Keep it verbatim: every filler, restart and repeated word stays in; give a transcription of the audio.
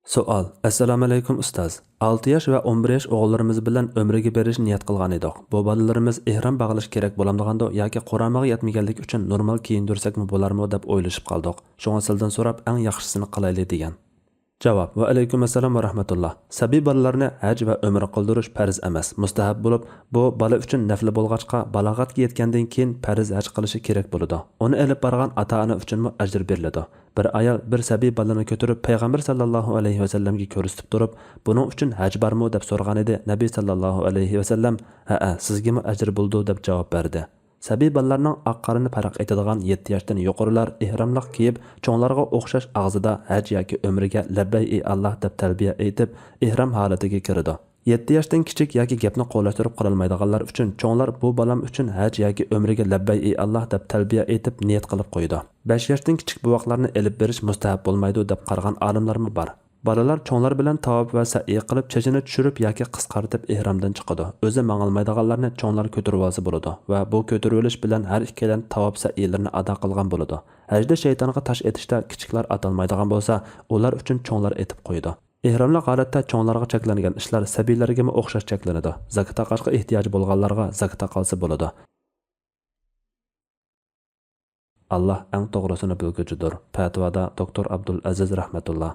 سوئال. ئەسسالامۇئەلەيكۇم ئۇستاز. ئالتە ياش ۋە ئون بىر ياش ئوغۇللىرىمىز بىلەن ئۆمرىگە بېرىش نىيەت قىلغان ئىدۇق. بۇ بالىلىرىمىز ئېھرام باغلىشى كېرەك بولامدىغاندۇ ياكى قۇرامىغا يەتمىگەنلىكى ئۈچۈن نورمال كىيىندۈرسەكمۇ بولارمۇ دەپ ئويلىشىپ قالدۇق. شۇڭا سىزدىن سوراپ ئەڭ ياخشىسىنى قىلايلى دېگەن. جاۋاب. ۋەئەلەيكۇم ئەسسالام ۋە رەھمەتۇللا. سەبىي بالىلارنى ھەج ۋە ئۆمرە قىلدۇرۇش پەرز ئەمەس، مۇستەھەب بولۇپ، بۇ بالا ئۈچۈن نەپلى بولغاچقا، بالاغەتكە يەتكەندىن كېيىن پەرز ھەج قىلىشى كېرەك بولىدۇ. ئۇنى ئېلىپ بارغان ئاتا-ئانا ئۈچۈنمۇ ئەجىر بېرىلىدۇ. بىر ئايال بىر سەبىي بالىنى كۆتۈرۈپ پەيغەمبەر ساللاللاھۇ ئەلەيھى ۋەسەللەمگە كۆرسىتىپ تۇرۇپ، بۇنىڭ ئۈچۈن ھەج بارمۇ دەپ سورىغانىدى. نەبى ساللاللاھۇ ئەلەيھى ۋەسەللەم، ھەئە، سىزگىمۇ ئەجىر بولىدۇ دەپ جاۋاب بەردى. سەبىي بالىلارنىڭ ئاق قارىنى پەرق ئېتىدىغان يەتتە ياشتىن يۇقىرىلار ئېھراملىق كىيىپ، چوڭلارغا ئوخشاش ئاغزىدا ھەج ياكى ئۆمرىگە لەببەي ئى ئاللاھ دەپ تەلبىيە ئېيتىپ، ئېھرام ھالىتىگە كىرىدۇ. يەتتە ياشتىن كىچىك ياكى گەپنى قولاچتۇرۇپ قىلالمايدىغانلار ئۈچۈن چوڭلار بۇ بالام ئۈچۈن ھەج ياكى ئۆمرىگە لەببەي ئى ئاللاھ دەپ تەلبىيە ئېيتىپ نىيەت قىلىپ قويىدۇ. بەش ياشتىن كىچىك بوۋاقلارنى ئېلىپ بېرىش مۇستەھەب بولمايدۇ دەپ قارىغان ئالىملارمۇ بار. بالىلار چوڭلار بىلەن تاۋاپ ۋە سەئيى قىلىپ، چېچىنى چۈشۈرۈپ ياكى قىسقارتىپ ئېھرامدىن چىقىدۇ. ئۆزى ماڭالمايدىغانلارنى چوڭلار كۆتۈرۈۋالسا بولىدۇ ۋە بۇ كۆتۈرۈۋېلىش بىلەن ھەر ئىككىيلەن تاۋاپ سەئيىلىرىنى ئادا قىلغان بولىدۇ. ھەجدە شەيتانغا تاش ئېتىشتا كىچىكلەر ئاتالمايدىغان بولسا، ئۇلار ئۈچۈن چوڭلار ئېتىپ قويىدۇ. ئېھراملىق ھالەتتە چوڭلارغا چەكلەنگەن ئىشلار سەبىيلەرگىمۇ ئوخشاش چەكلىنىدۇ. زاكات تاقاشقا ئېھتىياجى بولغانلارغا زاكات تاقالسا بولىدۇ. ئاللاھ ئەڭ توغرىسىنى بىلگۈچىدۇر. پەتىۋادا دوكتور ئابدۇل ئەزىز رەھمەتۇللا.